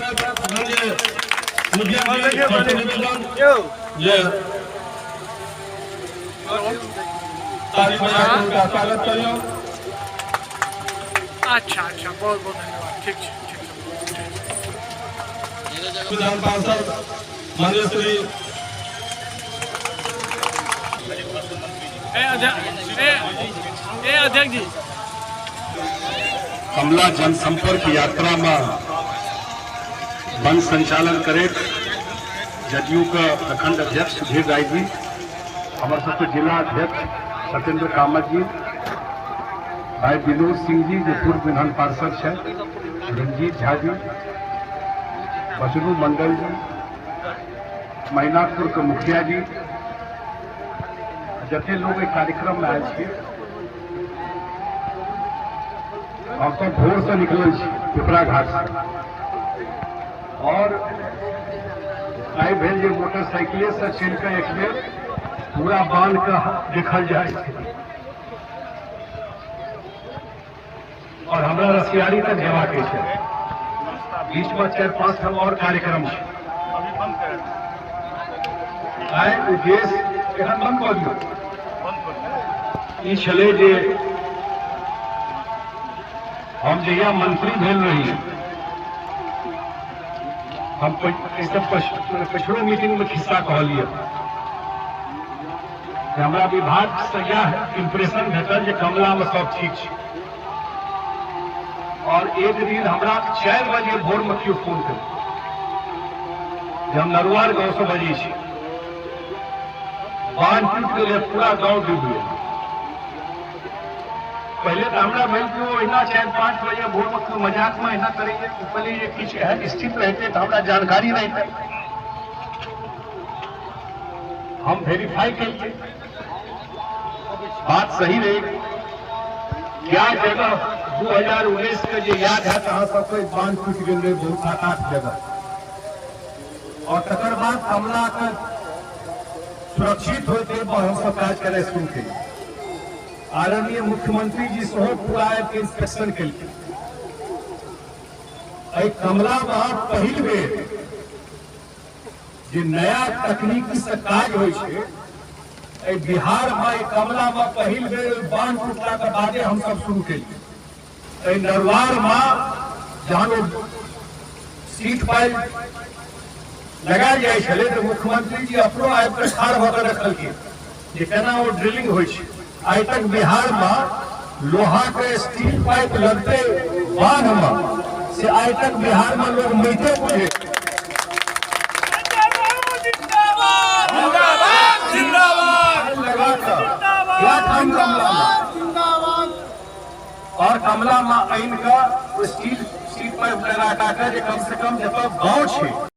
जे ताली बजा के हुनका स्वागत करियौ। अच्छा अच्छा, बहुत बहुत धन्यवाद। ठीक छै, ठीक छै। विधान पार्षद माननीय श्री ए अध्यक्ष, ए ए अध्यक्ष जी। कमला जनसंपर्क यात्रा में बंद संचालन करैत जदयू के प्रखंड अध्यक्ष सुधीर राय जी, हमर सबके जिला अध्यक्ष सत्येंद्र कामत जी, भाई विनोद सिंह जी जो पूर्व विधान पार्षद छथि, रंजीत झा जी, बचनू मंडल जी, महिनाथपुर के मुखिया जी, जते लोग एहि कार्यक्रम में आयल छी, हम सब भोर से निकलल छी पिपरा घाट से और आइ भेल जे मोटरसाइकिले से चलि कऽ एक बेर पूरा बांध के देखल जाय और हमरा रसियारी तक जेबाक छै। बीच में 4-5 ठाम और कार्यक्रम छै। आइ उद्देश्य एखन बंद कऽ दियौ। ई छलै जे हम जहिया मंत्री भेल रही, हम एहिसँ पछिलो मीटिंग में खिस्सा कहलियै जे हमरा विभाग से इएह इम्प्रेशन भेटल जे कमला में सब ठीक छै। और एक दिन हमरा 4 बजे भोर में केओ फोन केलक जे हम नरुआर गांव से बजै छी, बांध टूटि गेलै, पूरा गांव डूबि गेल। पहिले तऽ हमरा भेल कि ओ अहिना 4-5 बजे भोर में केओ मजाक में अहिना करैए। कहलियै जे किछु एहन स्थिति रहितै तऽ हमरा जानकारी रहितै। हम वेरीफाई केलियै, बात सही रही। क्या जगह 2019 के जे याद है अहाँ सबके बांध टूटि गेल रहे बहुत 7-8 जगह। और तकर बाद कमला के सुरक्षित होते हम सब काज करनाइ शुरू केलियै। आदरणीय मुख्यमंत्री जी सेहो पूरा आबि के इंस्पेक्शन केलखिन। एहि कमला में पहिल बेर जे नया तकनीकी से काज होइ छै एहि बिहार में, एहि कमला में पहिल बेर बांध टूटला के बादे हम सब शुरू केलियै। एहि नरवार में जहन ओ सीट पाइल लगायल जाइ छलै तऽ मुख्यमंत्री जी अपनो आबि कऽ ठाढ़ भऽ कऽ देखलखिन जे केना ओ ड्रिलिंग होइ छै। आइ तक बिहार में लोहा के स्टील पाइप लगते बांध में से आइ तक बिहार में लोग मृते बुझे। लगा कऽ क्या ठाम कमला में और कमला में आनि कऽ स्टील सीट पाइप लगा कऽ जे कम से कम जतऽ गाँव छै।